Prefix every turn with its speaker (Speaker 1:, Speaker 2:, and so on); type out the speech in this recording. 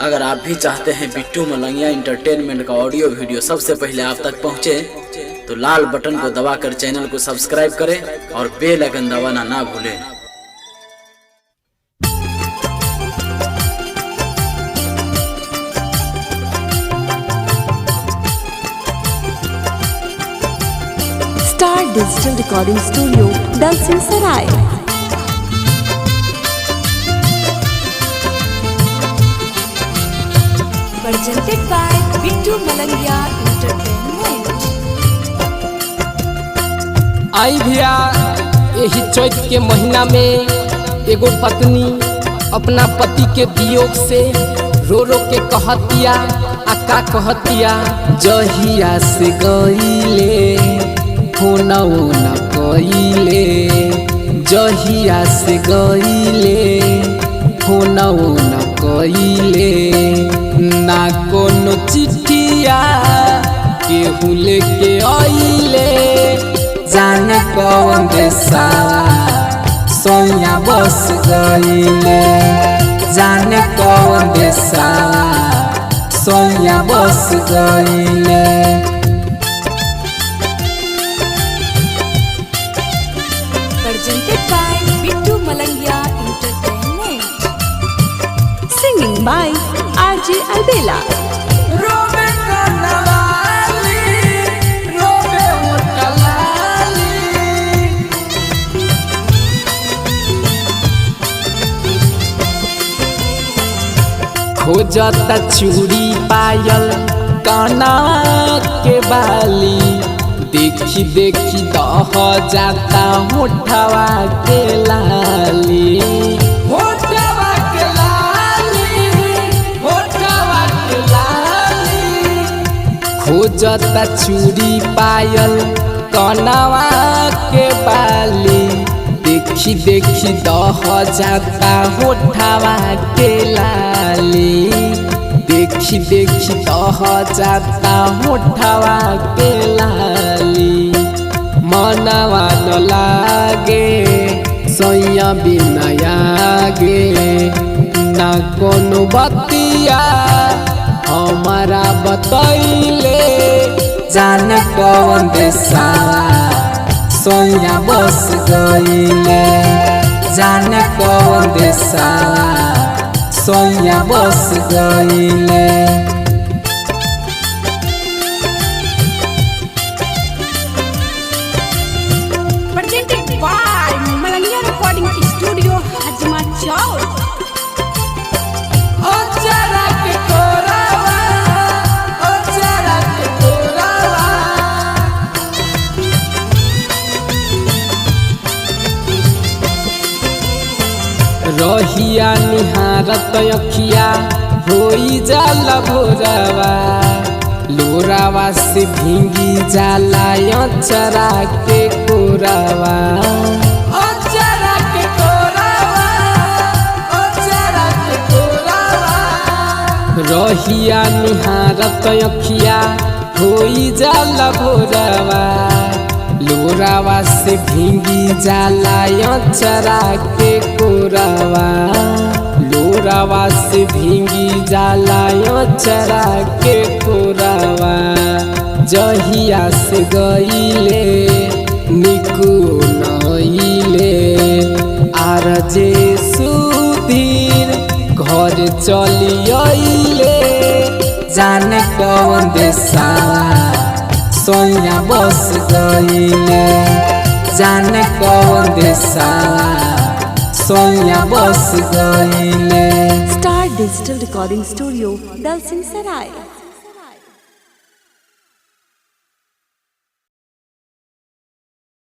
Speaker 1: अगर आप भी चाहते हैं बिट्टू मलंगिया इंटरटेनमेंट का ऑडियो वीडियो सबसे पहले आप तक पहुंचे, तो लाल बटन को दबाकर चैनल को सब्सक्राइब करें और बेल आइकन दबाना ना भूलें।
Speaker 2: Star digital recording studio, Dalsingh Sarai. Presented by Bittu Malangia Entertainment.
Speaker 3: आई भैया, यही चैत के महीना में एगो पत्नी अपना पति के वियोग से रो रो के कहतिया आ का कहतिया। जहिया से गईले फोन न कईले, जहिया से गईले फोन न कईले, ना कोनो चिट्ठिया केहू लेके आइले। जाने कौन देशवा सोया बस गईले, जाने कौन देशवा सोया बस गईले।
Speaker 2: Presented by Bittu Malangia Entertainment. Singing by RJ Albela.
Speaker 3: रोबे कनवाली, रोबे उतलाली। खोजता चूड़ी पायल काना के बाली, देखी देखी दह जाता होठवा के लाली, होठवा के लाली, होठवा के लाली। खोजता चूड़ी पायल कनवा के बाली, देखी देखी दह जाता होठवा के लाली, देखी देखी दह जाता होठवा के लाली। मनवा न लागे सैया बिना आगे, ना कोनो बतिया हमारा बतैले। जाने कौन देशवा सोया बस गईले, जाने कौन देशवा सोया बस गईले।
Speaker 2: Presented by Malangia Recording Studio, Hajma Chowk.
Speaker 3: ओ चरा के कोरावा, ओ चरा के कोरावा। रहिया निहारत अखिया होई जाला भोरवा, लोरावा से भींगी जाला अचरा के कोरावा, अचरा के कोरावा, अचरा के कोरावा। रहिया निहारत अखिया होई जाला भोरवा, लोरावा से भींगी जाला अचरा के कोरावा, लोरावा से भींगी जाला अचरा के कोरावा। जहिया से गईले निकू नईले, आर जे सुधीर घर चली आइले। जाने कौन देशवा सोया बस गईले, जाने कौन देशवा सोया बस गईले।
Speaker 2: Star digital recording studio, Dalsingh Sarai.